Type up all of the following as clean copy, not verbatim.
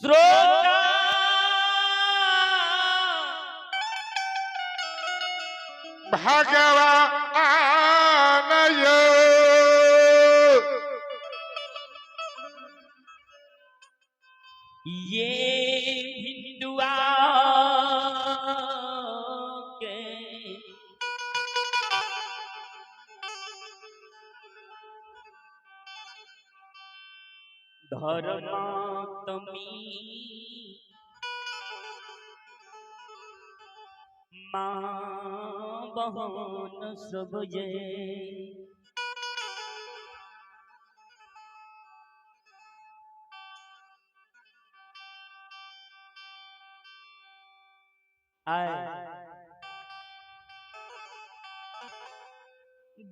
श्रोता भगवान यो ये हिंदुआ के धर्मात्मी माँ बहन सब ये आए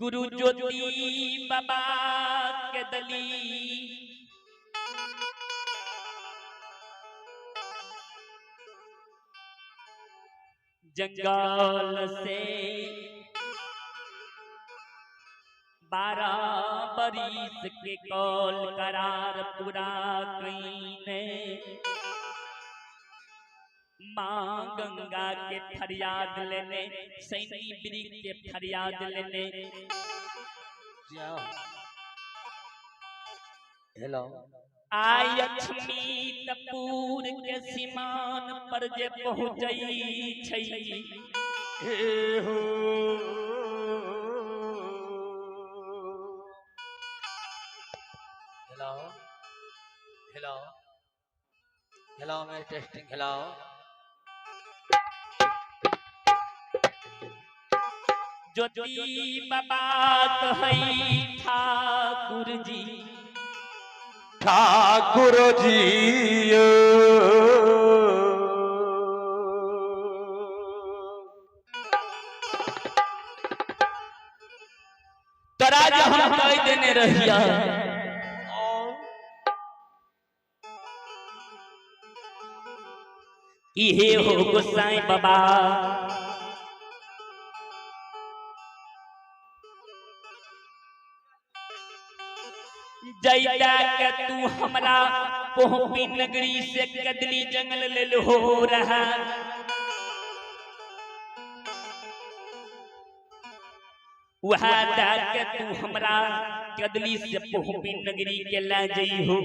गुरु ज्योति बाबा के दली जंगल से 12 बरिस के कौल करार पूरा कईने माँ गंगा के फरियाद लेने सैनी ब्रिज के फरियाद लेने। हेलो I Laxmitpur के सीमान पर जे पहुँचई छै हे हो हेलो हेलो हेलो मेरे टेस्टिंग हेलो ज्योति बाबा कहई ठाकुर जी ठाकुर जी तोरा जे हम कह देने रहिया इहे हो गोसाई बाबा जैता के तू हमरा पोहपी नगरी से कदली जंगल लेल हो रहा वह के तू हमरा कदली से पोहपी नगरी के ला जई हो।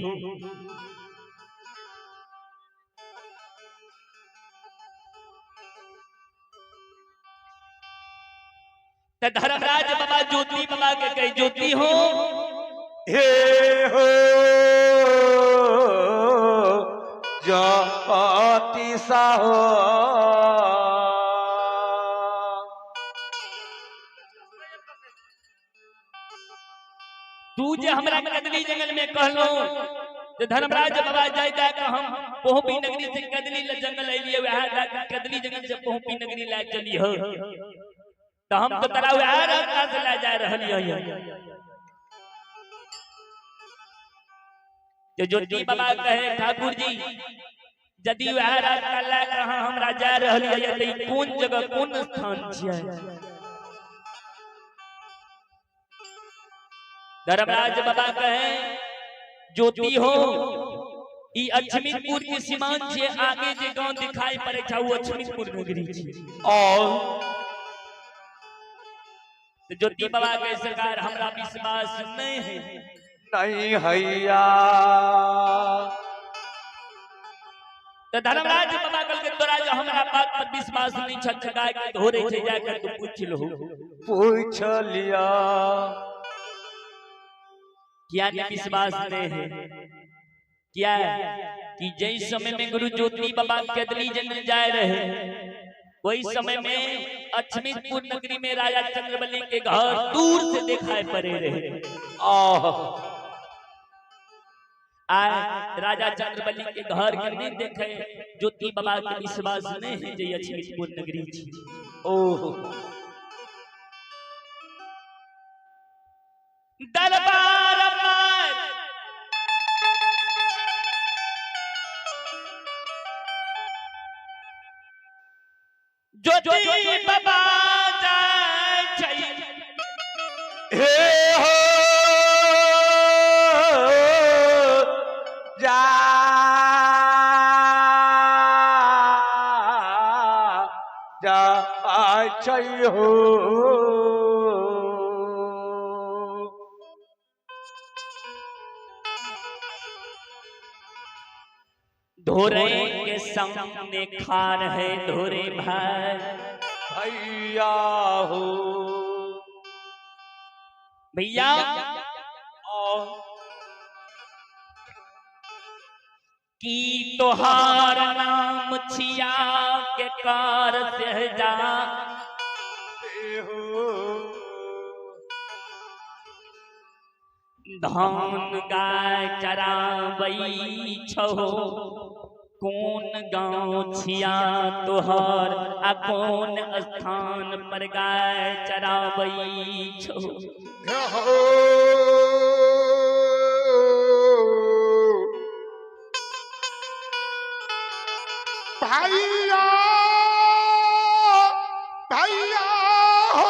त धर्मराज बाबा ज्योति बाबा के कही ज्योति हो हे हो ज्योति साहो तू जे हमरा कदली जंगल में कहलो ते धर्मराज बाबा जाय जा के हम पोहपी नगरी से कदली ले जंगल अलिए वह जा के कदली जंगल से पोहपी नगरी ला चली हो तो हम तो तोरा वह रास्ता से ला जा रहली है। जो ज्योति बाबा कहे ठाकुर जी यदि वह रास्ता ला के अहाँ हमरा जा रहली है त ई कोन जगह कोन स्थान छियै। धर्मराज बाबा कहे ज्योति हो ई अक्षमितपुर के सीमान छे आगे जे गांव दिखाई पड़े छा वो अक्षमितपुर नगरी छे। और तो ज्योति बाबा के सरकार हमरा विश्वास नहीं है नहीं हैया। तो धर्मराज बाबा कल के तोरा जो हमरा बात पर विश्वास नहीं छ छगा के धोरे छे जाकर तू पूछ लो पूछ लिया क्या नहीं विश्वास नहीं है क्या कि जै समय में गुरु ज्योति बाबा कदली जंगल जाए रहे वही समय में अक्षमितपुर नगरी में राजा चंद्रबली के घर दूर से दिखाई पड़े रहे। आह आए राजा चंद्रबली के घर के नहीं देखे ज्योति बाबा के विश्वास नहीं है जे अक्षमितपुर नगरी छी। ओह दरबार में ज्योति बाबा जाय छै हे हो जाय जा हो। धोरे के सामने खार है धोरे भाई भैया हो। भैया की तोहार नाम छिया के कार से जा हो। धान गाय चराबई छहो कौन गांव छिया तोहार आ कौन स्थान पर गाय चराबई छहो। भैया भैया हो।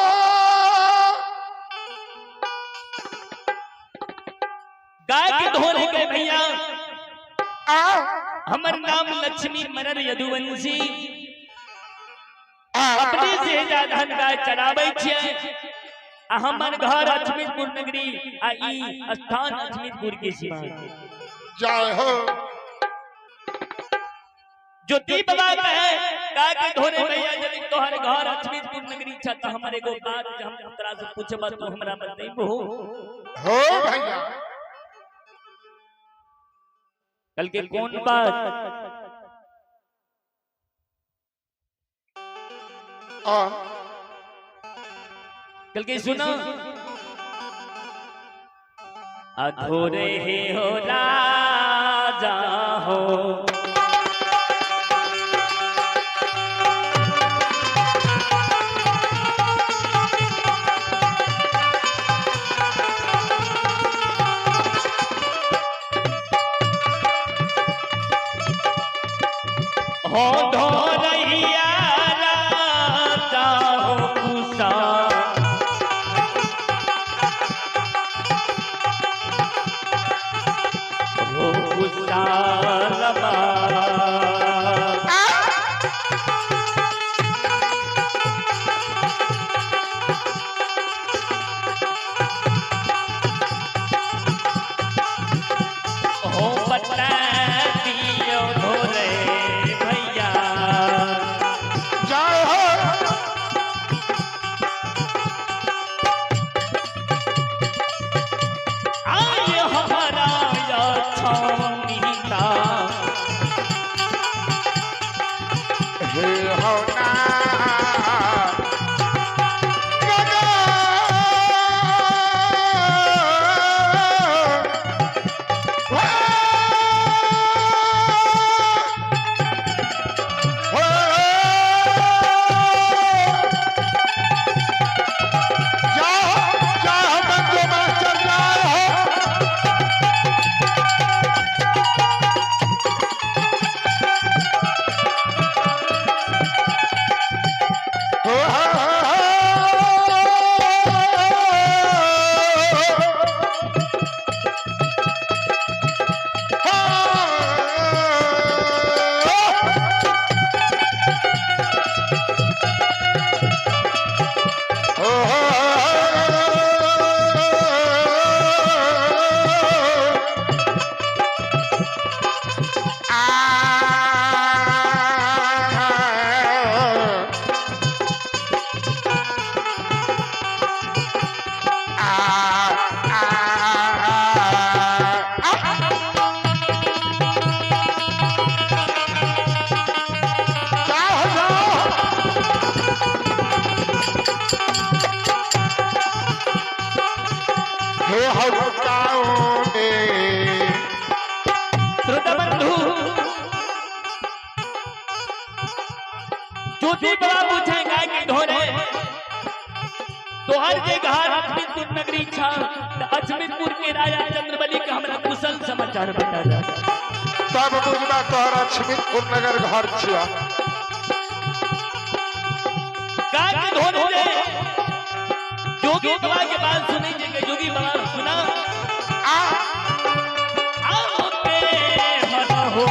गाय के धोरे गए भैया। हमर नाम लक्ष्मी मरर यदुवंशी अपने से धन गाय चराबै छियै आ हमर घर अछमितपुर नगरी आ ई स्थान अछमितपुर के सीमा। जय हो। ज्योति बाबा कहे गाय के धोरे भैया यदि तोहर घर अछमितपुर नगरी छ त हमर एगो बात हम तोरा से पूछब तो हमरा बतैबो हो भैया। कल के कौन बात? कल के सुनो अधूरे ही हो राजा हो। हो धोरैया राजा हो कुसा हो कुसालबा। हो बता दियो धोरे भैया। जय हो। आय हमारा छानीता हे हो ना श्रोता बंधु ज्योति बाबा पूछे गाय के धोरे तोहर जे घर अजमितपुर नगरी छा त अजमितपुर के राजा चंद्रबली के हमरा कुशल समाचार बता जा। तब बुझबा तोहर अछमितपुर नगर घर छिया। गाय के धोरे जे जोगी बाबा के बात सुनी जे के जोगी बाबा सुना आ आओ के हर हो।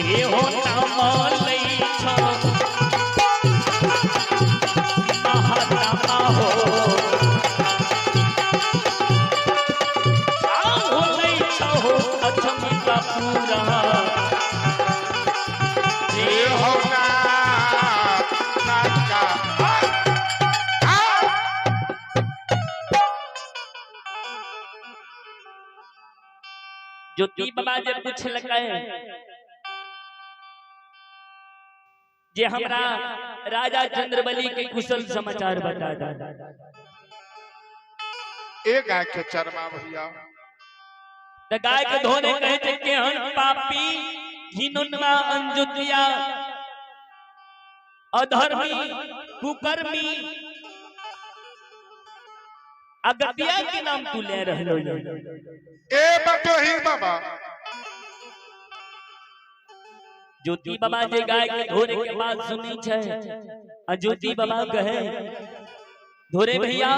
हे हो नाम लै छो महात्मा हो आहो लै छो अछमिता पूरा हे हो ना नाका आ ज्योति बाबा जे पूछलकै जे हमरा राजा चंद्रबली के कुशल समाचार बता दा। ए गाय के चरमा भैया त गाय के धोने कहे छै केहन पापी घिनुनमा अंजुतिया अधर्मी कुकर्मी अगतिया के नाम तू ले रहलो। ए बटोही बाबा ज्योति बाबा जे गाय के धोरे के बात सुनी छै आ ज्योति बाबा कहे धोरे भैया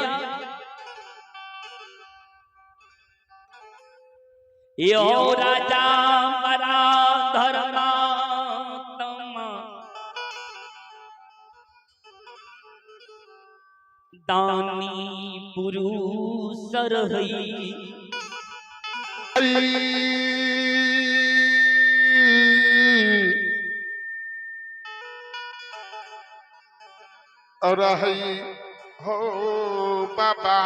यो राजा मरा धर्मात्मा दानी पुरुष रही रही हो बाबा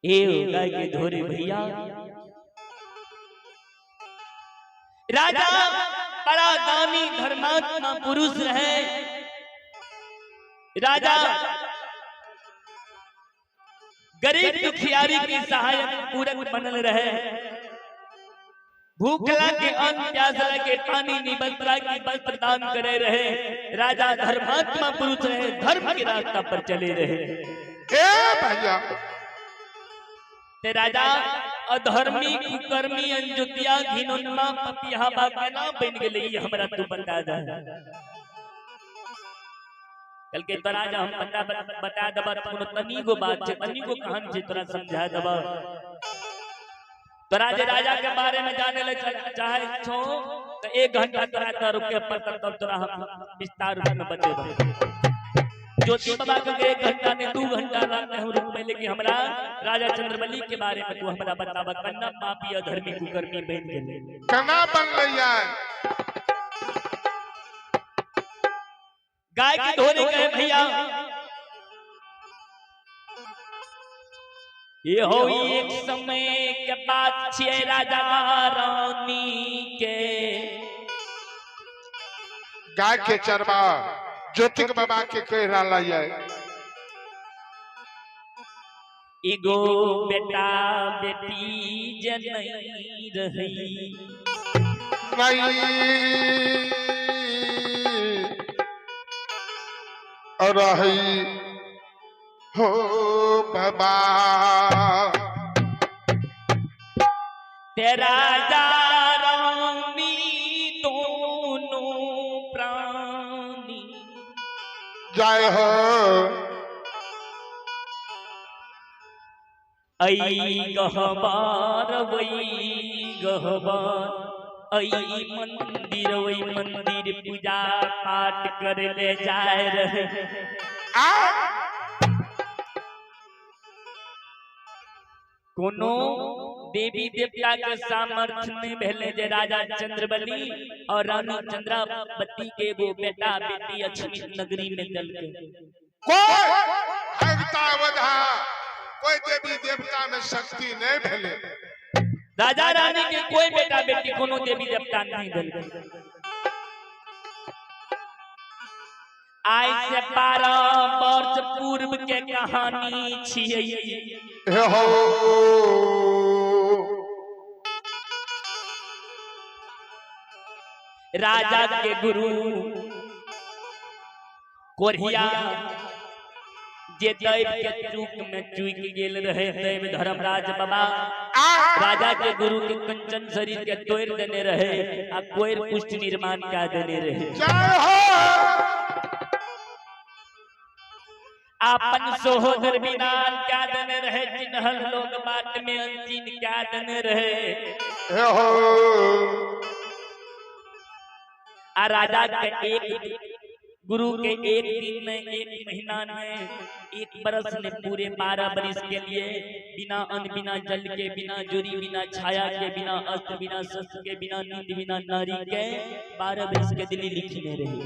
ए गाय के धोरे भैया राजा बड़ा दानी धर्मात्मा पुरुष रहे। राजा गरीब दुखियारी की सहायक पूरक बनल रहे। भूखला के अन्न प्यासला के पानी निबंधला की वस्त्र दान करे रहे। राजा धर्मात्मा पुरुष रहे, धर्म के रास्ता पर चले रहे। ए भैया ते राजा अधर्मी कुकर्मी अंजुतिया घिनौनमा पपिया बा केना बन गेलै ई हमरा तू बता दे। कल के तोरा जे हम बता बता देबा त कोनो तनी गो बात छै, तनी गो कहानी छै, तोरा समझा देबा। तोरा जे राजा के बारे में जाने ले चाहे छो त 1 घंटा तोरा त रुके पड़त, तब तोरा हम विस्तार रूप में बतेबा। ज्योति बाबा के 1 घंटा ने 2 घंटा लागते हम रुक पहले कि हमरा राजा चंद्रबली के बारे में तू हमरा बताबा कन्ना पापी अधर्मी कुकर्मी बन गेलै कना बनलै गाय के धोने गए भैया ये हो एक समय के बात छिए राजा रानी के गाय के चरवा ज्योतिक बाबा के कह रहा है एगो बेटा बेटी जे नहीं रही नहीं रही हो बाबा तेरा रानी दोनों प्राणी जय हो ऐ गहबार वै गहबार ऐ मंदिर वै मंदिर पूजा पाठ कर ले जाए रहे। आ कोनो देवी देवता के सामर्थ्य नहीं भेले जे राजा चंद्रबली और रानी चंद्रावती के एगो बेटा बेटी अक्षमित नगरी में दलके। कोई भगता वधा कोई देवी देवता में शक्ति नहीं भेले। राजा रानी के कोई बेटा बेटी कोनो देवी देवता नहीं दलके। आज से 12 वर्ष पूर्व के कहानी छियै। हे हो राजा के गुरु कोरिया जे दैव के चूक में चूक गेल रहे दैव धर्मराज बाबा राजा के गुरु के कंचन शरीर के तोड़ देने रहे आ कोयर पुष्ट निर्माण का देने रहे। जय हो। आपन सोहोदर बिना क्या देने रहे चिन्हल लोग बात में अनचिन क्या देने रहे। हो आ राजा के एक गुरु के एक दिन में एक महीना में एक बरस ने पूरे 12 बरस के लिए बिना अन्न बिना जल के बिना जोरी बिना छाया के बिना अस्त्र बिना शस्त्र के बिना नींद बिना नारी के 12 बरस के दिल्ली लिखने रहे।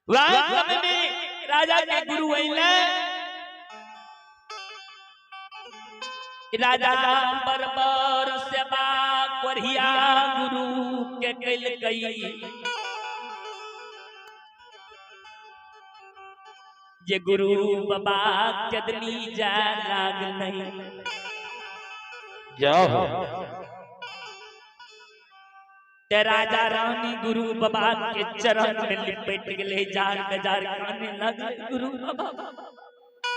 वह समय में राजा के गुरु अइले राजा बरबर सेवा कोरिया गुरु के कैल गई जे गुरु बाबा चदनी जा लागलै। जाओ ते राजा रानी गुरु बाबा के चरण में लिपट गए जार गजार काने लगले गुरु बाबा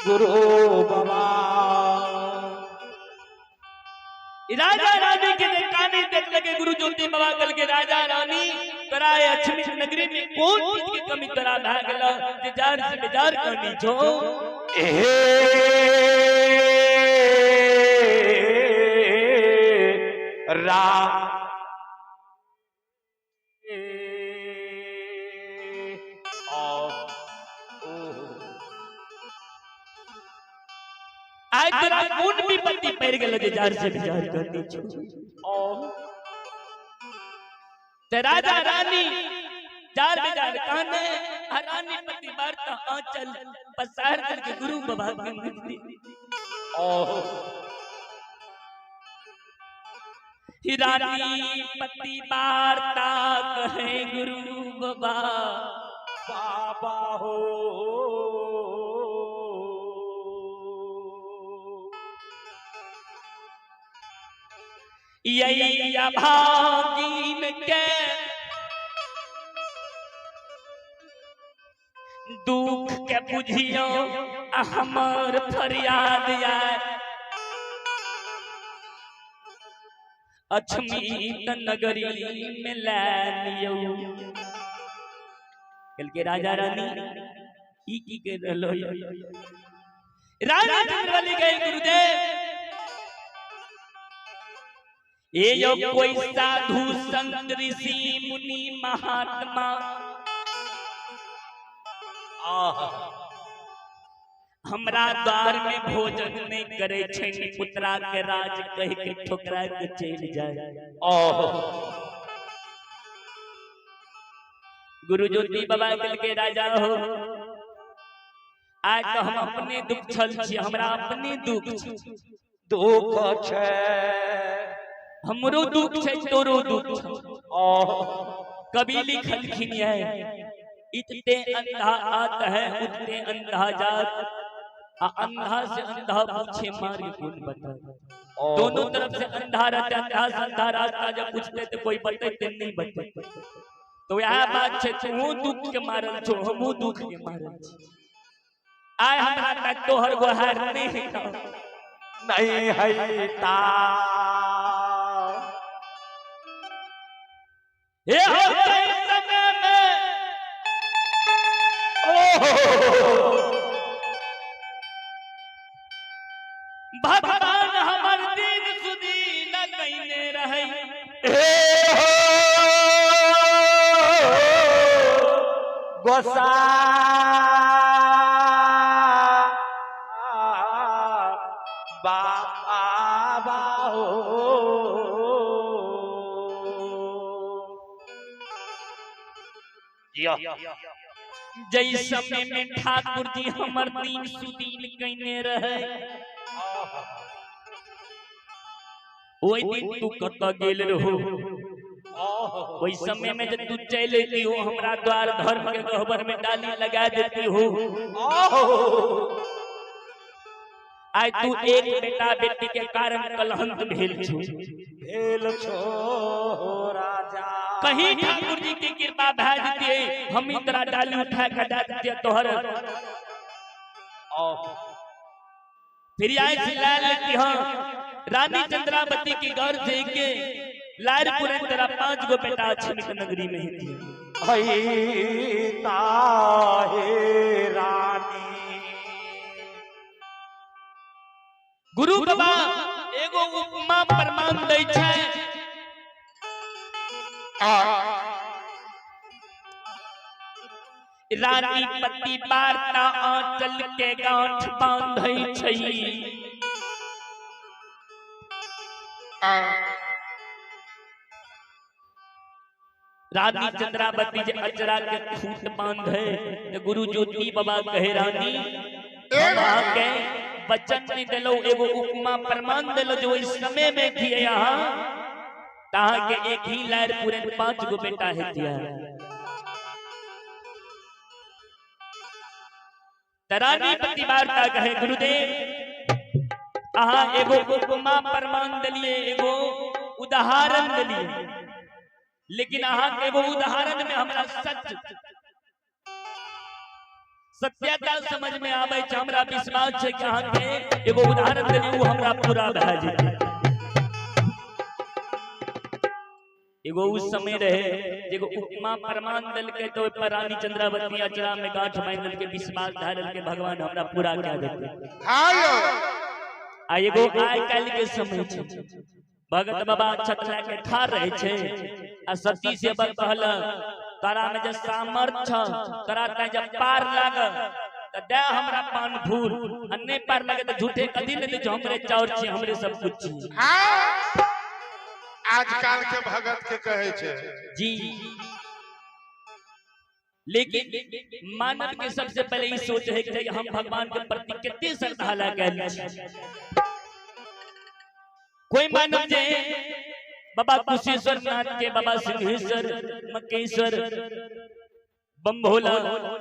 गुरु बाबा। राजा रानी के काने देख लगे गुरु ज्योति बाबा कल के राजा रानी तोरा अक्षमी नगरी में कौन चीज के कमी तोरा भा गेल जे जार से बेजार कानी छो। ए रा आज तोरा कौन विपत्ति पड़ गेल जे जार से बेजार कानी छो। ते राजा रानी जार बेजार काने आ रानी पति वार्ता आंचल पसार करके गुरु बाबा के नजदीक। रानी पति वार्ता कहे गुरु बाबा बाबा हो यही अभागीन के दुख के बुझियो हमर फरियाद आए अक्षमी नगरी में ला लियो। कल के राजा रानी ई की के रहलो राजा चंद्रवली गए गुरुदेव ये यो कोई साधु संत ऋषि मुनि महात्मा हमरा द्वार में भोजन नहीं करे छनि पुत्रा के राज कह के ठोकरा के चल जाए। गुरु ज्योति बाबा कल के राजा हो आज तो हम अपने दुख छल छी हमरा अपने दुख दुख छे हमरो दुख छे तोरो दुख छे। कवि लिखलखिन है इतने अंधा आत है उतने अंधा जात आ अंधा से अंधा पूछे मार्ग कौन बता। दोनों तरफ से अंधा रहता अंधा से अंधा रास्ता जब पूछते तो कोई बताते नहीं बताते। तो यह बात छे तू दुख के मारल छो हमहू दुख के मारल छी आय हमरा तक तोहर गोहार नहीं नहीं है ता हे हो समय में भगवान हमर दिन सुदी न कइने रहे। हो गोसा बाबा हो जै समय में ठाकुर जी हमर दिन सुदीन कइने रहे ओई दिन तू कत गेल रहो। ओई समय में जब तू चल अती हो हमरा द्वार धर्म के गहबर में डाली लगा देती हो। आज तू एक बेटा बेटी के कारण कलहंत भेल छो भेल छो राजा। कहीं ठाकुर जी की कृपा भा जतिए हम ही तोरा डाली उठा के दे दितिए तोहर। फिर आए से ला लेती हाँ रानी चंद्रावती की गौर से के लार पुरन तेरा 5 गो बेटा अक्षमित नगरी में ही थी। हैता हे रानी। गुरु बाबा एगो उपमा प्रमाण दै छै। रानी पति वार्ता आंचल के गांठ बांधै छै। रानी चंद्रावती जे अचरा के खूट बांधे तो गुरु ज्योति बाबा कहे रानी अहाँ के वचन नहीं दिलो, एगो उपमा प्रमाण दिलो जो इस समय में थी यहाँ तहाँ के एक ही लायर पूरे 5 गो बेटा है दिया। रानी पति वार्ता कहे गुरुदेव अहाँ एगो उपमा प्रमाण दिलिए, एगो उदाहरण दिलिए, लेकिन अहाँ के एगो उदाहरण में हमरा सच सत्यता समझ में आवे छै, हमरा विश्वास छै कि अहाँ के एगो उदाहरण दिलिए उ हमरा पूरा भए जेतै। एगो उस समय रहे एगो उपमा प्रमाण देलकै तो ओहि पर रानी चंद्रावती अचरा में गांठ बांधि देलकै, विश्वास धऽ देलकै भगवान हमरा पूरा कए देतै। आ एगो आइ काल्हि के समय छै, भगत बाबा छत लए के ठाढ़ रहे छै आ सती सेवक कहलक तोरा में जे सामर्थ छ, तोरा तैं जब पार लागल त दे हमरा पान फूल, आ नहि पार लागे त झूठे कथी ले दै छौ, हमरे चाउर छी, हमरे सब कुछ छी। आजकल के भगत के कहे छै जी। लेकिन मानव के सबसे पहले ई सोच है कि हम भगवान के प्रति कितने श्रद्धा लगा छी। कोई मानव जे बाबा कुशेश्वर नाथ के, बाबा सिंहेश्वर, मकेश्वर, बम भोला,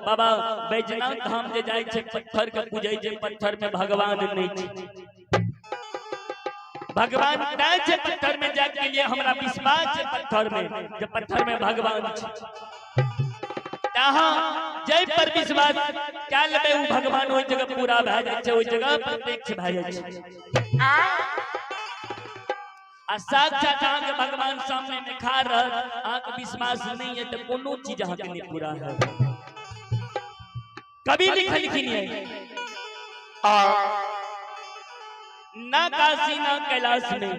बाबा बैजनाथ धाम जे जाय छै पत्थर के पूजै छै, पत्थर में भगवान नहीं छै, भगवान तैं छै पत्थर में जाय के लिए हमरा विश्वास छै पत्थर में, जे पत्थर में भगवान छै। अहाँ जय पर विश्वास कए लेबै उ भगवान ओहि जगह पूरा भए जाइ छै, ओहि जगह प्रत्यक्ष भए जाइ छै। आ साक्षात अहाँके भगवान सामने में खा रहल, अहाँके विश्वास नहीं है तो कोनो चीज अहाँके नहीं पूरा है। कभी लिखलखिन है ना काशी ना कैलाश में,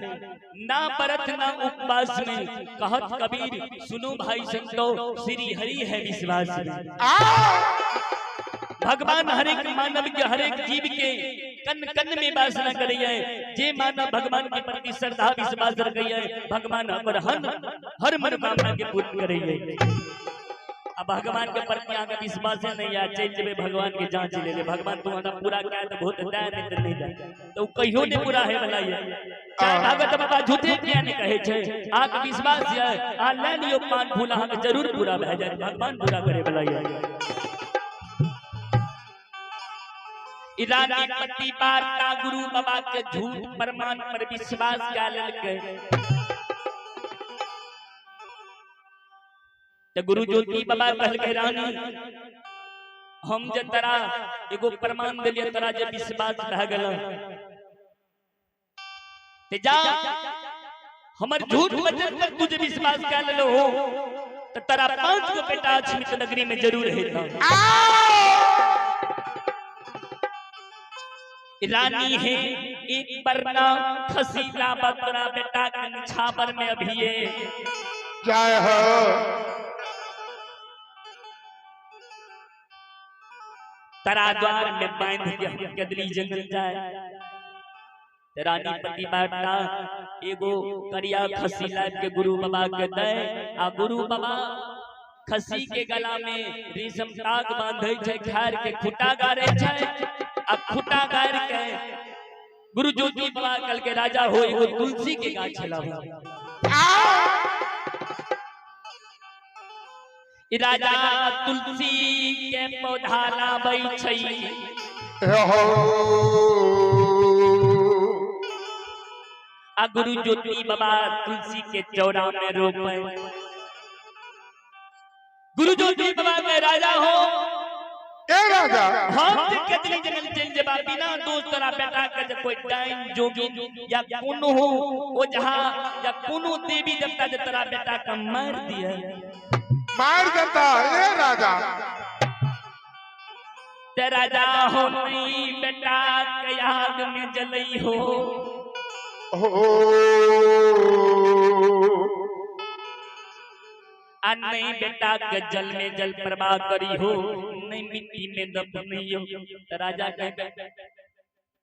ना व्रत ना उपवास में, कहत कबीर सुनो भाई संतो श्री हरि है विश्वास में। भगवान हरेक मानव के हरेक जीव के कन कन में वासना करैया, जे मानव भगवान के प्रति श्रद्धा विश्वास रखैया भगवान हमर हर मनोकामना के पूर्ण करैया। अब भगवान के प्रति अहाँ के विश्वास नहीं आ, चलि जेबै भगवान के जांच ले ले, भगवान तू हमरा पूरा कए देबहो तऽ दए, नहीं तऽ नहीं दे, तऽ उ कहियो नहीं पूरा है वाला ये। चाहे भगत बाबा झूठे किया नहीं कहे छै, अहाँ के विश्वास ये, अहाँ ले लियो पान फूल, अहाँ के जरूर पूरा भए जायत, भगवान पूरा करे वाला ये। रानी पति वार्ता गुरु बाबा के झूठ प्रमाण पर विश्वास कए लेलकै तो गुरु ज्योति बाबा कहलकै रानी हम जे तोरा एगो प्रमाण देलियै तोरा जे विश्वास भए गेल ते जा हमर झूठ वचन पर तू जे विश्वास कए लेलो हो तो तोरा 5 गो बेटा अछमित नगरी में जरूर हेतौ। रानी है एक परना खसीला बकरा बेटा के निछावर में अभी जय हो। तरा द्वार में बांध के हम कदली जंगल जाए। रानी पति वार्ता एगो करिया खसी लाब के गुरु बाबा के दे, आ गुरु बाबा खसी के गला में रेशम ताग बांधे छै, खार के खुटा गारे छै, आ खुटा गार के गुरु ज्योति बाबा कल के राजा हो एगो तुलसी के गाछ लाबो। राजा तुलसी के पौधा लाबै छै आ गुरु ज्योति बाबा तुलसी के चौरा में रोपे। गुरु ज्योति बाबा के राजा हो ए राजा हम जे कदली जंगल चलि जेबा बिना दोष तोरा बेटा के जे कोई डाइन जोगिन या कोनो हो ओझा या कोनो देवी देवता जे तोरा बेटा के मार दिए मार देता ए राजा। ते राजा हो नहीं बेटा के आग में जलई हो। आ नहीं बेटा के जल में जल प्रवाह करी हो, नहीं मिट्टी में दफनई हो। ते राजा कहे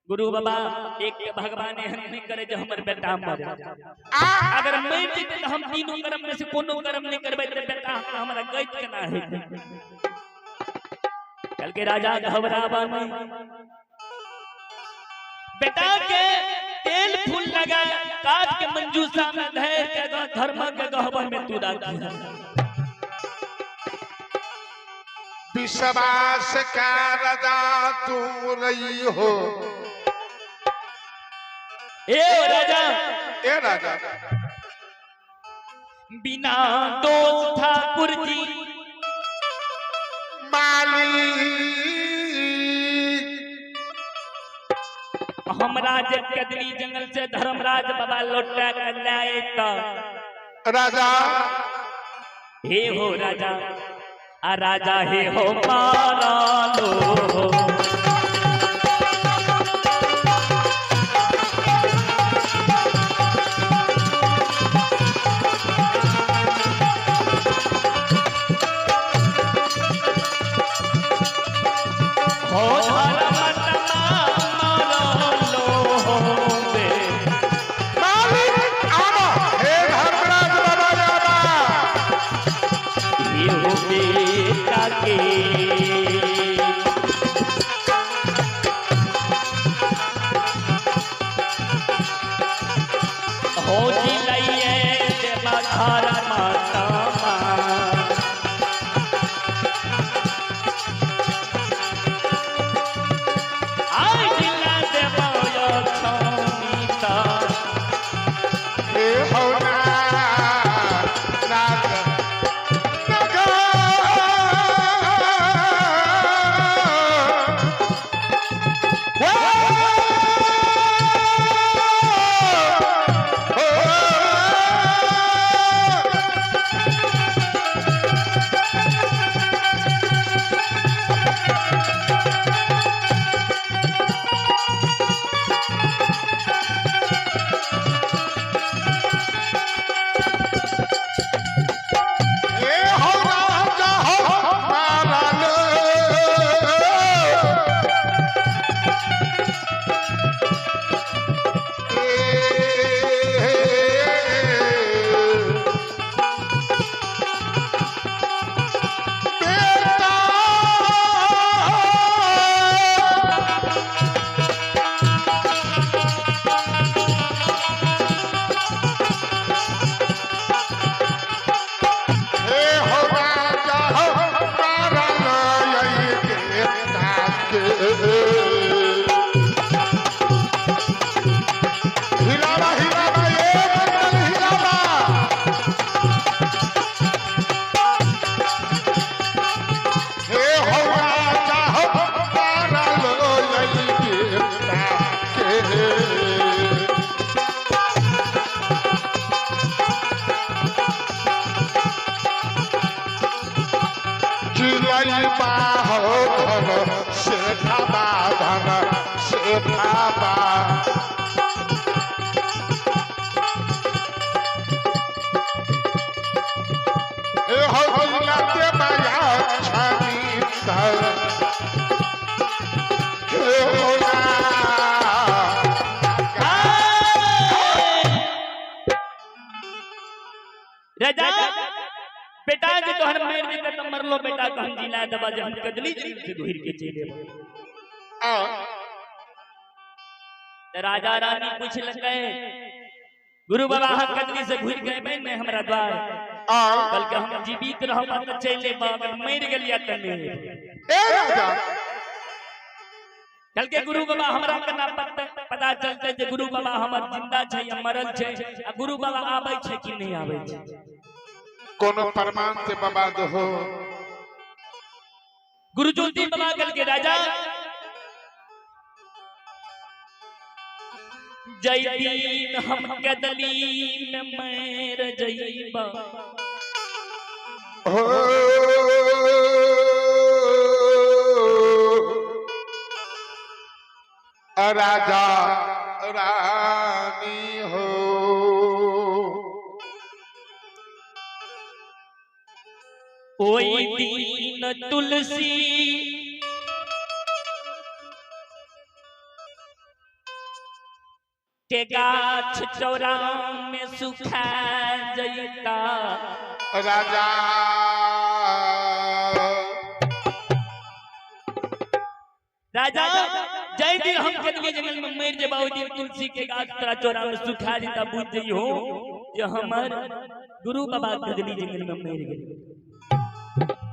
गुरु बाबा एक भगवान एहन नहीं करे जो हमर बेटा मरे। अगर मर जेतै तो हम तीनों कर्म में से कोनो कर्म नहीं करबै त बेटा हमरा गैत केना हेतै। कल के राजा घबराबा नहीं, बेटा के तेल फूल लगा काट के मंजूषा में धर के धर्म के गहबर में तू राखी। विश्वास का राजा तू रही हो। ए राजा, ए राजा बिना दोष ठाकुर जी माली हमरा जे कदली जंगल से धर्मराज बाबा लौटा के लाए त राजा हे हो राजा, आ राजा हे हो मारा लो। हो धर्म मारा लो बे मालिक आवा हे धर्मराज बाबा आवा। हे हो बेटा के हो जिलइए देवा धर्म माता। आई जिला देवा लक्ष्मीता। हे हो ना नाथ नगर हे हो राजा हो मारा लो। बेटा हे हो राजा हो मारा लो बेटा के। हिलावा हिलावा ये मंडल हिलावा। हे हो राजा हो मारा लो बेटा के। जिलई बाहो धन सेठा बाधन सेठा बा। ए हो जिला के माया छानी तर। हे हो ना राजा बेटा जे तोहर मर जेतै त मरलो बेटा के हम जिला देबा जे हम कदली जंगल से घुर के चलि एबै। त राजा रानी पूछलकै गुरु बाबा अहाँ कदली से घुर के एबै ने हमरा द्वार? कहलकै हम जीवित रहब त चलि एबै, अगर मरि गेलियै त नहि एबै। ए राजा कहलकै गुरु बाबा हमरा केना पता चलतै जे गुरु बाबा हमर जिंदा छै या मरल छै, आ गुरु बाबा आबै छै कि नहि आबै छै? कोनो प्रमाण ते बाबा दहो। गुरु ज्योति बाबा कहलकै राजा जय दिन हम कदली में मर जइबा हो राजा रानी हो। ओई दिन तुलसी के गाछ चौरा में सुखा जैता। राजा राजा जय दिन हम कदमी जंगल में मर जेबा ओई दिन तुलसी के गाछ तोरा चौरा में सुखा जेता, बुझ जइहो जे हमर गुरु बाबा कदली जंगल में मर गेल।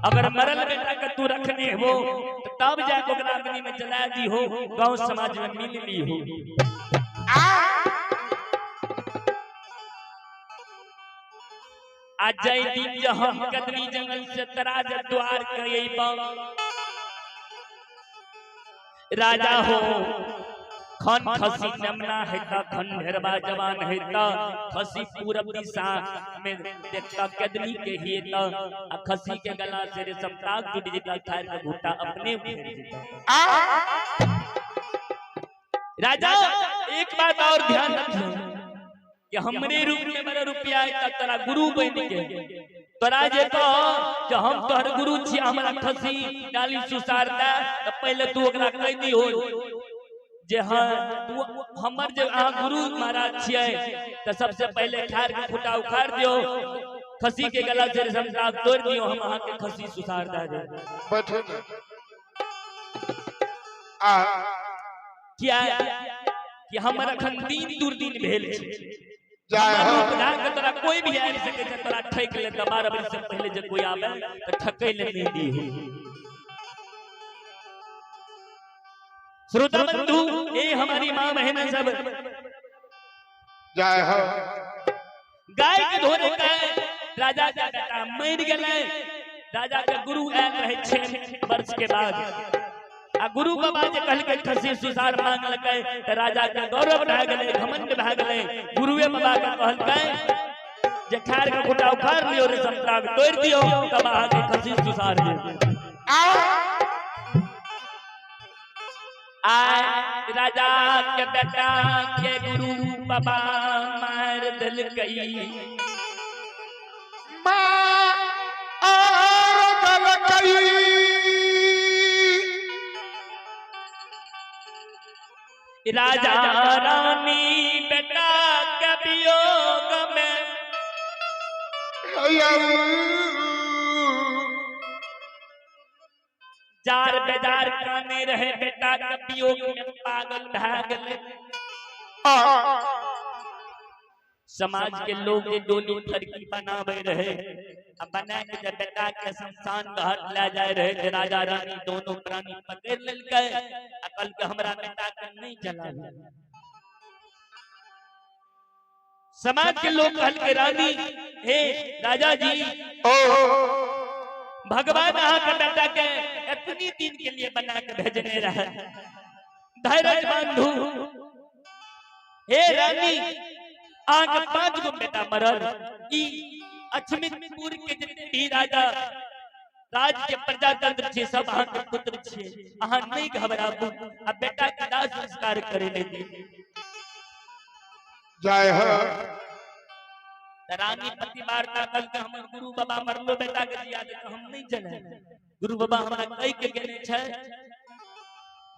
अगर मरल बेटा के तू रखने हो तो तब जाके ओकरा अग्नि में जला दी हो, गांव समाज में मिल ली हो। आ जय दिन जे हम कदली जंगल से तराज द्वार के अइबा राजा हो, खन खसी नमना है ता खन ढेरबा जवान है ता खसी पूरब दिशा में देखता कदली के ही ता आ खसी के गला से रेशम ताग जुट जेता, खार के घुटा अपने फेर जेता। राजा एक बात और ध्यान रखियो कि हमरे रूप में बड़ा रुपया है तोरा गुरु बन के तोरा जे कह जे हम तोहर गुरु छी, हमरा खसी डाली सुसारता त पहले तू ओकरा कह दी हो जे हाँ तू हमर जे अहाँ गुरु महाराज छियै त सबसे पहले खार के फुटा उखाड़ दियो, खसी के गला से रेशम ताग तोड़ दियो, हम अहाँ के खसी सुसार दे दे। बैठो ने। आ किया कि हमर अखन दिन दुर्दिन भेल छै, जाय हो के तोरा कोई भी आबि सकै छै, तोरा ठकि लेता 12 बजे से पहले जे कोई आवे त ठकै ले नहीं दी हो। श्रोता बंधु ए हमारी माँ बहन सब जय हो। गाय के धोरे का राजा का बेटा मर गेलै, राजा के गुरु आयल रहे 6 वर्ष के बाद आ गुरु बाबा जे कहलकै खसी सुसार मांगलकै त राजा के गौरव भए गेलै, घमंड भए गेलै। गुरुए बाबा के कहलकै जे खार के खुटा उखाड़ लियो, रेशम ताग तोड़ दियो, तब अहाँ के खसी सुसार देब। आय राजा के बेटा के गुरु बाबा मार देलकै, मार देलकै। राजा रानी बेटा के वियोग में जार बेजार काने रहे, बेटा के वियोग में पागल भए गेलै। समाज के लोग जे डोली फरकी बनावे रहे आ बना के जब बेटा के शमशान घाट ले जाए रहे ते राजा रानी दोनों प्राणी पकड़ लेलकै आ कहलकै हमरा बेटा के नहीं जलावे। समाज के लोग कहलकै रानी हे राजा जी ओ भगवान अहाँ के बेटा के इतनी दिन के लिए बना के भेजने रहे, धैर्य बांधू। हे रानी अहाँ के 5 गो बेटा मरल, ई अछमितपुर के जितने भी राजा राज के प्रजातंत्र छे सब अहाँ के पुत्र छे, अहाँ नहीं घबराबू आ बेटा के दाह संस्कार करे ले दी। जय हो। रानी पति वार्ता कल के हमर गुरु बाबा मरलो बेटा के जिया दे हम नहीं चले, गुरु बाबा हमरा कह के गेने छै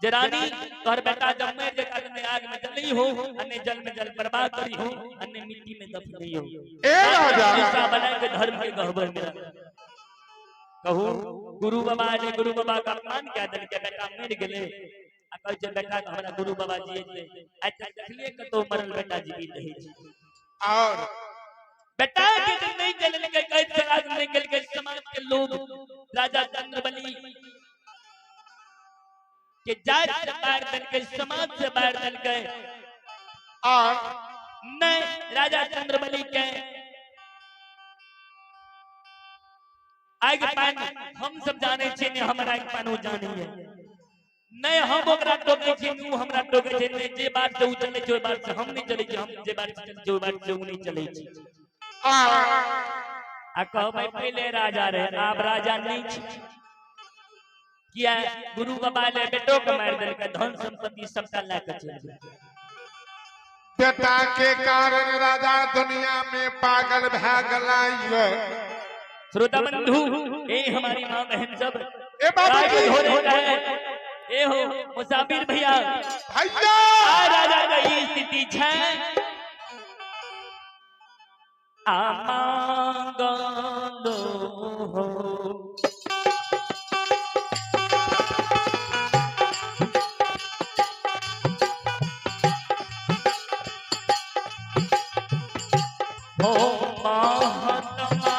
जे रानी तोहर बेटा जब मर जेता त ने आग में जलई हो आ ने जल में जल बर्बाद करी हो आ ने मिट्टी में दफनई हो। ए राजा दिशा बना के धर्म के गहबर में कहू गुरु बाबा ने गुरु बाबा का अपमान क्या दल के बेटा मर गेले आ कहै छै बेटा के हमरा गुरु बाबा जियते आइ तक देखलिए कतौ मरल बेटा जीवित रहै छै। और बेटा के दिन नहीं जलल के कैद समाज नहीं गेल के समाज के लोग राजा चंद्रबली के जात से बाहर दल के समाज से बाहर दल के और नहीं राजा चंद्रबली के आग पान हम सब जाने छियै ने हमरा आग पान ओ जाने है नहीं हम ओकरा टोकै छियै ने उ हमरा टोकै छै ने, जे बात से उ चलै छै ओहि बात से हम नहीं चलै छियै, हम जे बात से चलै छियै ओहि बात से उ नहीं चलै छै। आ कहबै पहिले राजा रहे, आब राजा नहीं छै। किया गुरु बाबा ले बेटो के मारि देलकै, धन संपत्ति सबटा लए के चलि गेल। बेटा के कारण राजा दुनिया में पागल भए गेला ये। श्रोता बंधु, ए हमारी माँ बहन सब ए बाबूजी ए हो मुसाफिर भैया, भैया आ राजा का ई स्थिति छै। आ मांगलो हो हो महात्मा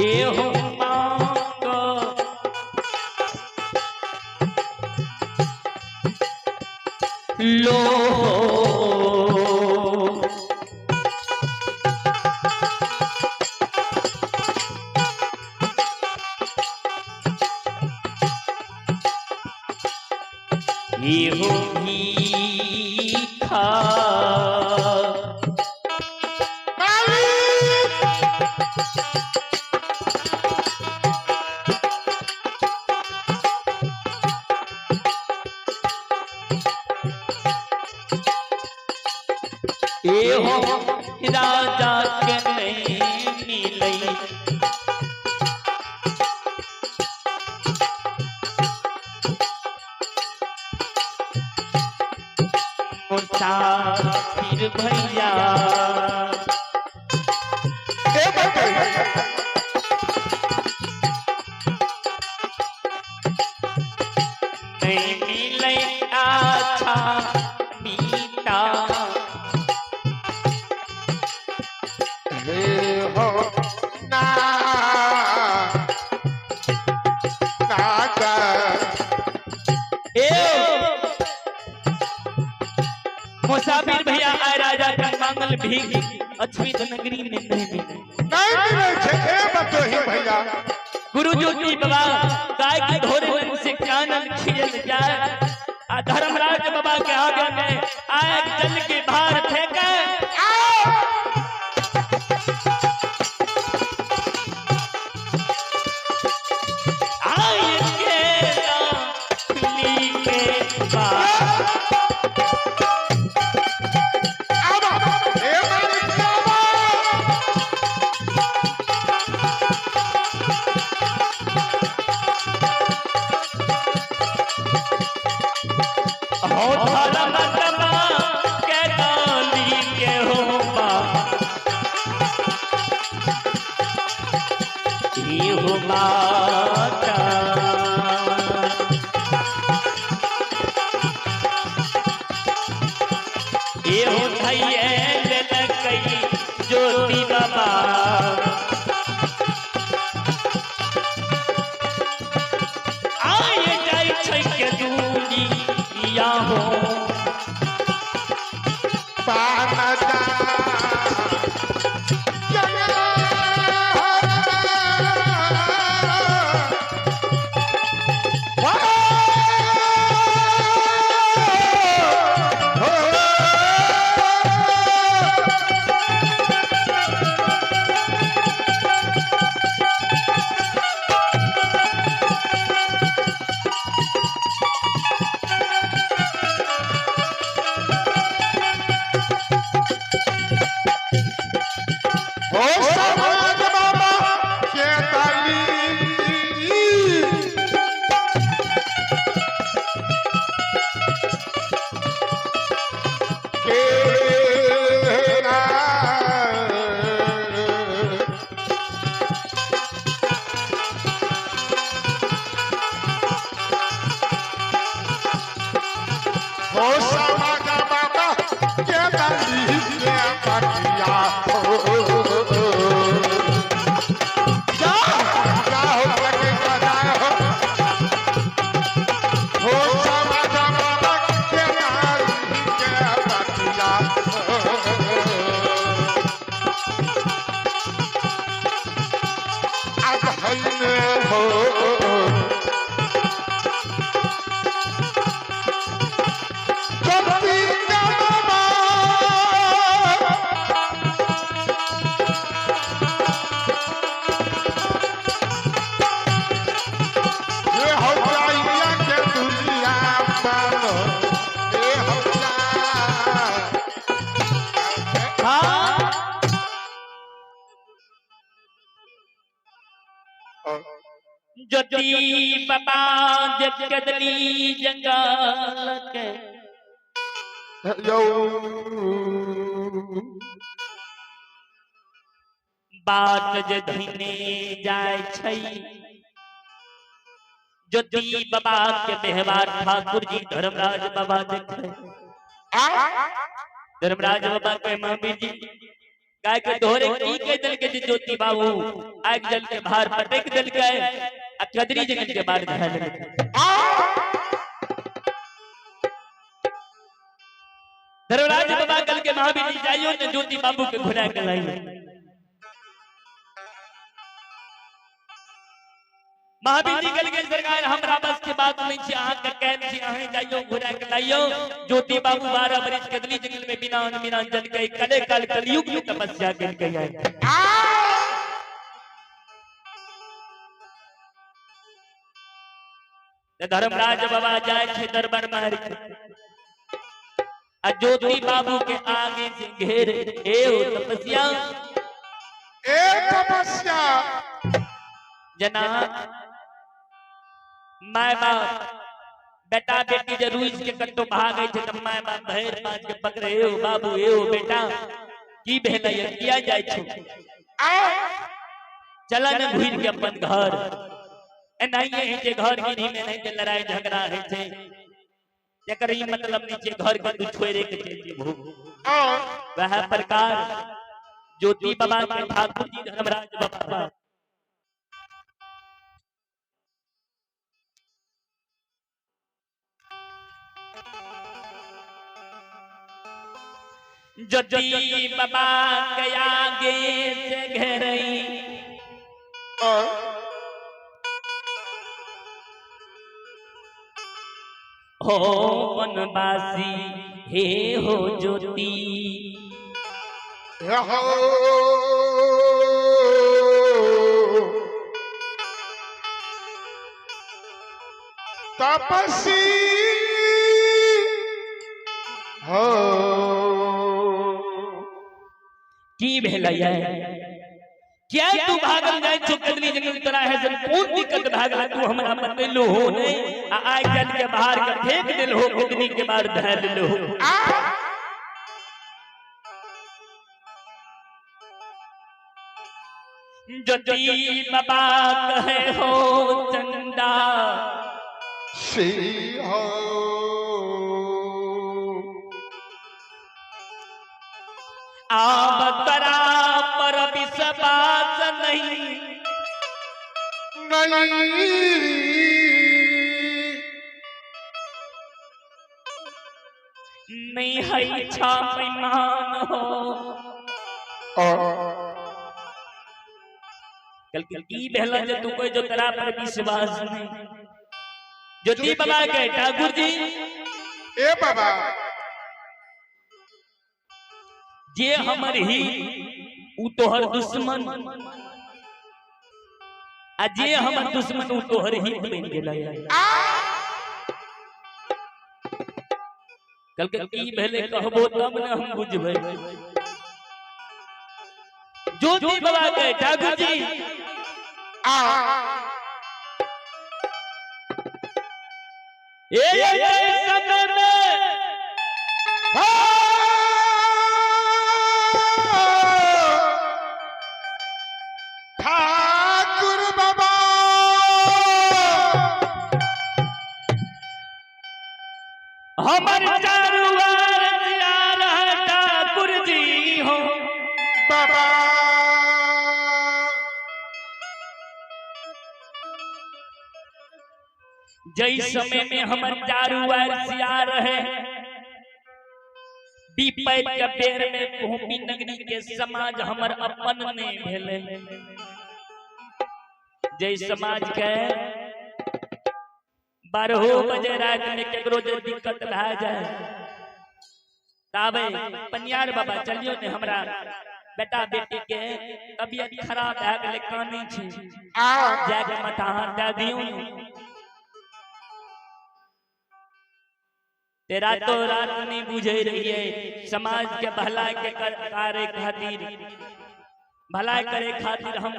ए हो मांग लो ये हो भीखा मालिक ए हो राजा के नहीं मिलई मुसाफिर भैया ए बाबूजी नहीं मिलई अच्छा मीता हे हो ना नागा ए मुसाफिर भैया आए राजा का मांगल भीख अछमित नगरी में नहीं मिले। नहीं मिले छे ए बतोही भैया। गुरु ज्योति बाबा गाय के धोरे में से कानन खियल जाए आ धर्मराज बाबा के आगे में आए जल के भार फेंके। आए के रानी के बाप आबा ए मालिक आबा हो धर्म के डाली के हो बा ई हो माता ए हो थैये ललकई ज्योति बाबा आए जाय छै के दुनिया हो पानदा हो समाज बाबा के ताली के ना हो समाज बाबा के ताली के पटिया हो जा जा हो लगे जा हो हो समाज बाबा के ताली के पटिया अब हल हो। ज्योति बाबा कदली जंगल के यौ बाट जे धीने जाय छै। ज्योति बाबा के व्यवहार ठाकुर जी धर्मराज बाबा देखे। धर्मराज बाबा के महावीर जी गाय के दोहरे की के दल के ज्योति बाबू आग जल के बाहर पटक दल के आ कदरी जंगल के बाहर धर लेलकै। धर्मराज बाबा कल के महावीर जी जाइयो ने ज्योति बाबू के घुरा के लाइयो। महावीर जी कल के सरकार हमरा बस के बात नहीं छी, अहाँ के कैल छी, अहाँ जाइयो घुरा के लाइयो। ज्योति बाबू 12 बरिस कदली जंगल में बिना अन्न बिना जल के कले काल कलयुग में तपस्या कर के आए। धर्मराज बाबा जाए छे दरबार मार के आ ज्योति बाबू के आगे से घेर ए हो तपस्या ए तपस्या जना my बाप बेटा बेटी जे रुइस के कट्टो भागे छे त my बाप भैर पाँच के पकड़े ए हो बाबू ए हो बेटा की भेलै किया जाय छो चला न घुर के अपन घर। एनाहिए है जे घर गिरी में नहीं जे लड़ाई झगड़ा है छे, जकर ई मतलब नहीं छे घर के तू छोड़े के चलि जेबहो। वह प्रकार ज्योति बाबा के ठाकुर जी धर्मराज बाबा ज्योति बाबा के आगे से घेरई हो वनवासी हे हो ज्योति हो तपस्वी हो की भेलै क्या तू भागल जाय छो कदली जंगल तोरा है से कोन दिक्कत भागल तू हमरा बतैलो हो नहीं आ आइ जल के बाहर के फेंक देल हो कदली के बाहर धर लेलो हो। ज्योति बाबा कहे हो चंदा सी हो आब तरा पर विश्वास नहीं नहीं नहीं है छा बेईमान हो। कल की भेला जे तू कोई जो तरा पर विश्वास नहीं। ज्योति बाबा के ठाकुर जी ए बाबा जे हमर ही उ तोहर दुश्मन आ जे हमर दुश्मन उ तोहर हित बन गेलै। कल के की भेलै कहबो तब न हम बुझबै। ज्योति बाबा के ठाकुर जी आ ए समय में ठाकुर बाबा हमर चारुवार सियार ठाकुर जी हो बाबा जई समय में हमर चारुवार सियार है विपैत के बेर में भूमि नगरी के समाज हमर अपन नहीं भेले। जई समाज के 12 बजे रात में केकरो जे दिक्कत भए जाए ताबे पनियार बाबा चलियो ने हमरा बेटा बेटी के तबियत खराब भए गेलै कानै छी जाके माथा हाथ दए दियौ ने। ते रातो रात नहीं बुझे रहिए समाज के भलाई के कार्य खातिर भलाई करे खातिर हम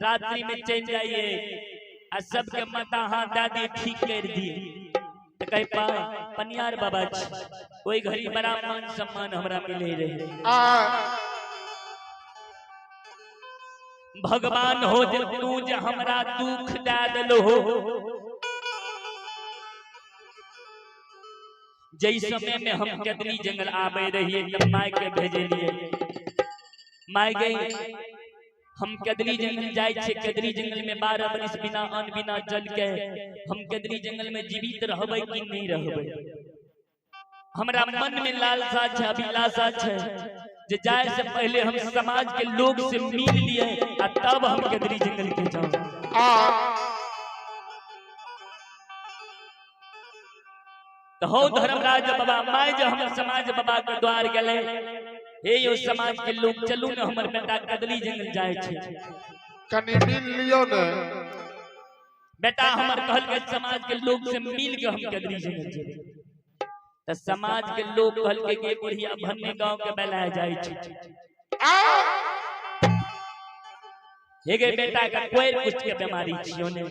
रात्रि में चल जाइए आ सबके माता हाथ दादी ठीक कर दिए। तो कहे पनियार बाबा छी, ओहि घड़ी बड़ा मान सम्मान हमरा मिले रहे। भगवान हो जे तू जे हमरा दुख दे देलो हो। जै समय में हम कदली जंगल आबे रहिए तब माय के भेजलिए, माय गई हम कदली जंगल जाय छे, कदली जंगल में 12 बरिस बिना अन्न बिना जल के हम कदली जंगल में जीवित रहबै कि नहीं रहबै। हमरा मन में लालसा छे, अभिलाषा छे जे जाय से पहले हम समाज के लोग से मिल लिए आ तब हम कदली जंगल के जाऊं। तो हो धर्मराज बाबा my जे हमर समाज बाबा के द्वार गेले, हे यो समाज के लोग चलू न हमर बेटा कदली जंगल जाय छे, कनी मिल लियो ने बेटा हमर कहल के समाज के लोग से मिल के हम कदली जंगल जेबै। त समाज के लोग कहल के कि बुढ़िया भन्ने गांव के बेलाय जाय छे, हे गे बेटा का कोई कुछ के बीमारी छियो ने,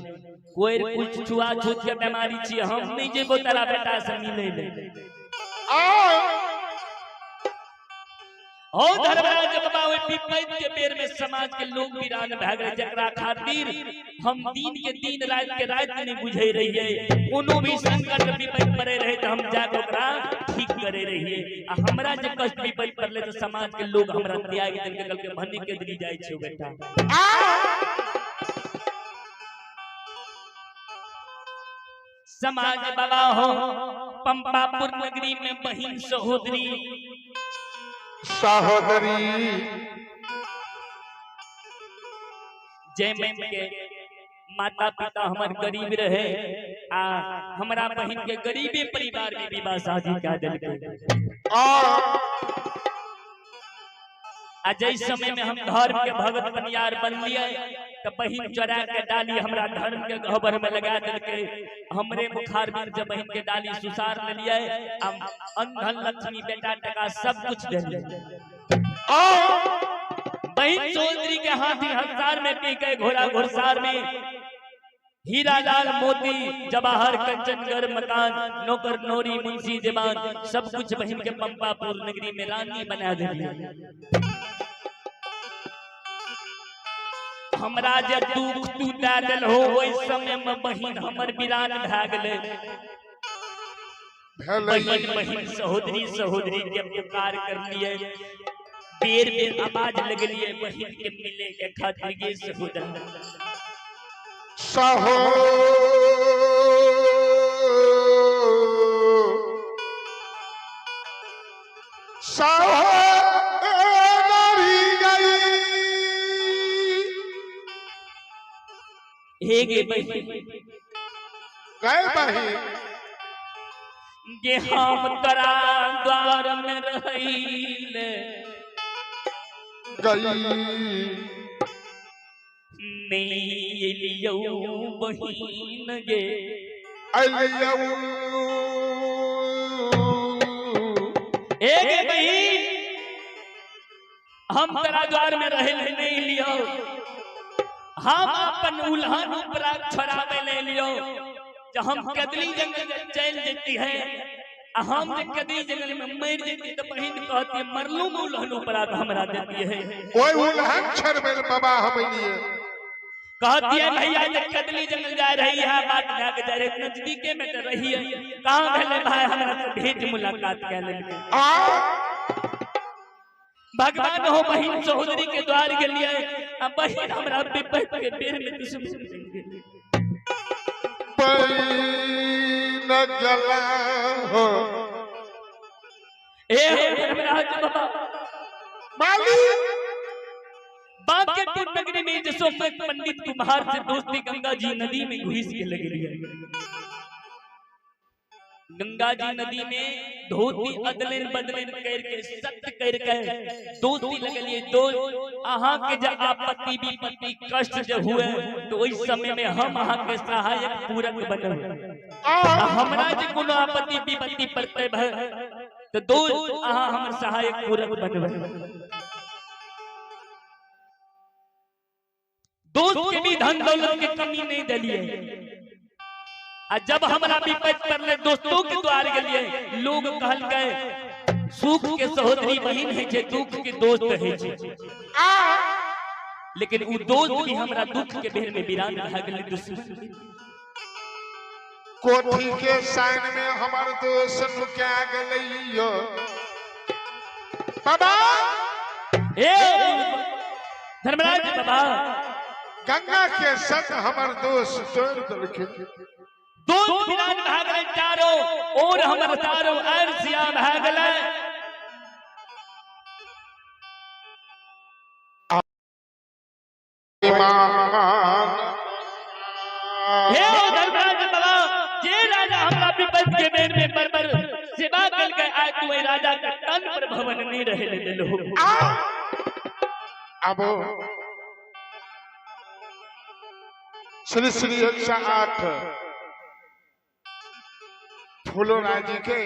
कोई कुछ छुआछूत के बीमारी छियो, हम नहीं जेबो तारा बेटा से मिले ले। हो धर्मराज बाबा ओहि पिपैत के बेर में समाज के लोग वीरान भए गेलै, जकरा खातिर हम दिन के दिन रात के रात नहीं बुझे रहिए। कोनो भी संकट विपैत पड़े रहे तो हम जाके ओकरा ठीक करे रहिए, आ हमरा जे कष्ट विपैत पड़ले तो समाज के लोग हमरा त्याग देलकै, कहलकै भन्नी के दिली जाइ छै बेटा। समाज बाबा हो पंपापुर नगरी में बहिन सहोदरी सहोदरी जय मैन के माता पिता हमर गरीब रहे आ हमरा बहिन के गरीबे परिवार में विवाह शादी कह देलकै। आ जै समय में हम धर्म के भगत बनियार बनलिए तो बहिन चोरा के डाली हमरा धर्म के गहबर में लगा देलकै, हमरे मुखार में जब बहिन के डाली सुसार लेलिए आ अंधन लक्ष्मी बेटा टका सब कुछ देलिए। बहिन चौधरी के हाथी हंसार में पी गए घोड़ा घुड़सार में हीरा लाल मोती जवाहर कंचन घर मकान नौकर नोरी मुंशी दीवान सब कुछ बहिन के पंपापुर नगरी में रानी बना दिलिए। हमरा जे दुख तू दे देल हो ओहि समय में बहिन हमर वीरान भए गेलै। बहिन बहिन सहोदरी सहोदरी के पुकार कर लिए, बेर बेर आवाज लगलिए बहिन के मिले के खातिर गे सहोदरा सहो सहोदरी गई। हे गे बहिन गए बहिन गे हम तोरा द्वार में रहीले गई नहीं एलियौ बहिन गे अलियौ। हे गे बहिन हम तोरा द्वार में रहे नहीं लियो, हम अपन उल्हन उपरा छोड़ावे ले लियो। जब हम कदली जंगल चल जेती है आ हम जे कदली जंगल में मर जेती तो बहिन कहती है मरलू में उल्हन उपरा हमरा देती है। ओए उल्हन छड़बे बाबा हम लिए कहती है भैया जे कदली जंगल जा रही है बात जाके जा रही नजदीके में तो रही है, कहां भेले भाई हमरा से भेंट मुलाकात कर लेलकै। भगवान हो बहिन चौधरी के द्वार के लिए आ बहिन हमरा विपत के बेर में दुश्मन बन गेल। बहिन गला हो ए धर्मराज बाबा मालिक बांकेपुर नगरी में जसोमत पंडित कुम्हार से दोस्ती गंगा जी नदी में घुस के लग रही है। गंगा जी नदी में धोती अदलन बदलन करके सत्य करके दोस्ती लगलिए। दोस्त अहाँ के जब आपत्ति विपत्ति कष्ट जब हुए तो ओहि समय में हम अहाँ के सहायक पूरक बनब। हमरा जे कोनो आपत्ति विपत्ति पड़ते भय तो दोस्त अहाँ हमर सहायक पूरक बनब। दोस्त के भी धन दौलत के कमी नहीं दिलिए। आ जब हमरा विपत पड़ले दोस्तों के द्वार गेलिए, लोग कहल गए सुख के सहोदरी बहिन है छे, दुख के दोस्त है छे। लेकिन उ दोस्त भी हमरा दुख के बेर में वीरान भए गेलै दुश्मन। कोठी के साइन में हमर दोस्त नुका गेलैयो बाबा। ए धर्मराज बाबा, गंगा के संग हमर दोस्त तोड़ देलखिन। दोस्त वीरान भए गेलै चारो और हमर चारो आरसिया भए गेलै। हे धर्मराज बाबा, जे राजा हमरा विपद के बेर में बरबर सेवा कल के आय, तू राजा के तन पर भवन नहीं रहे देलो। अब श्री श्री 108 फूलो राजी के।